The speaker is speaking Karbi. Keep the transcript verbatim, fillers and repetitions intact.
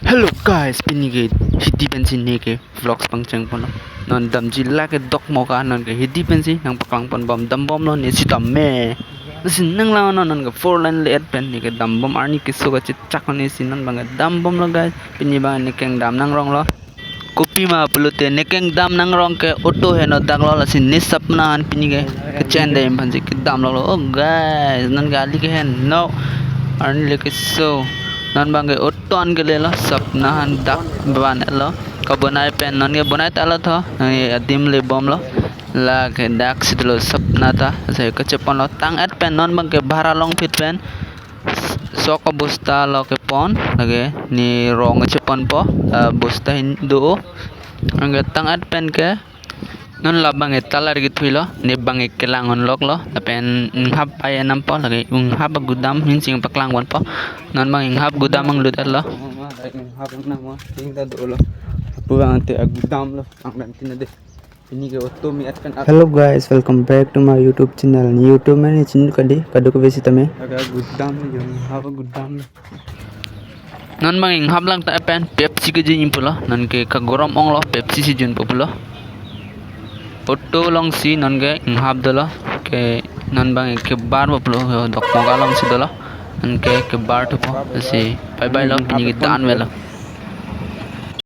Hello guys, pini ke hidi pensi neke vlogs pangcheng ponlo. Non damji lake Dokmoka, non ke hidi pensi nangpaklang pon bom, dambomlo ne sitame. Lasi nanglang non, non ke four lane le-et pen neke dambom, arni keso kachechak ne si non bang ke dambomlo guys. Pini bang ne kengdam nangronglo. Kopima pulote ne kengdam nangrong ke auto heno daklo, lasi ne sapna han pini ke kechende aphansi kedamlo. Oh guys, non ke ali ke heno, arni le keso. Non bang ke auto an kelelo, sapna han dak ban-etlo. Kabonai pen non ke bonai talo tho, non ke adim le bomlo. Lake dak si dolo sapna ta, ase kacheponlo, tang-et pen non bang ke bhara longphit pen sok abosta lo kepon, lake ne rong cheponpo, ah, bosta hin do. Anke tang-et pen ke non labang ke talar kethuilo, ne bang ke kelang onloklo, lapen inghap ai nampo, lake inghap agudam hin chingpaklang ponpo. Non bang inghap gudam anglut-etlo. Inghap nangmo, ting ta dolo. Apu bang ante agudamlo, pangdam tina de. Pini ke auto me-et pen ap- Hello guys, welcome back to my YouTube channel. Ne YouTube me ne channel kadi, kaduk kave sitame. Aga gudam, inghap gudam. Non bang inghap lang ta pen Pepsi kejun pulo, non ke kagorom onglo, Pepsi si junpo pulo. Auto along si non ke inghap dolo, ke non bang kebarpo pulo, Dokmoka along si dolo, non ke kebar thupo, si bye bye lo, pini ke dan velo.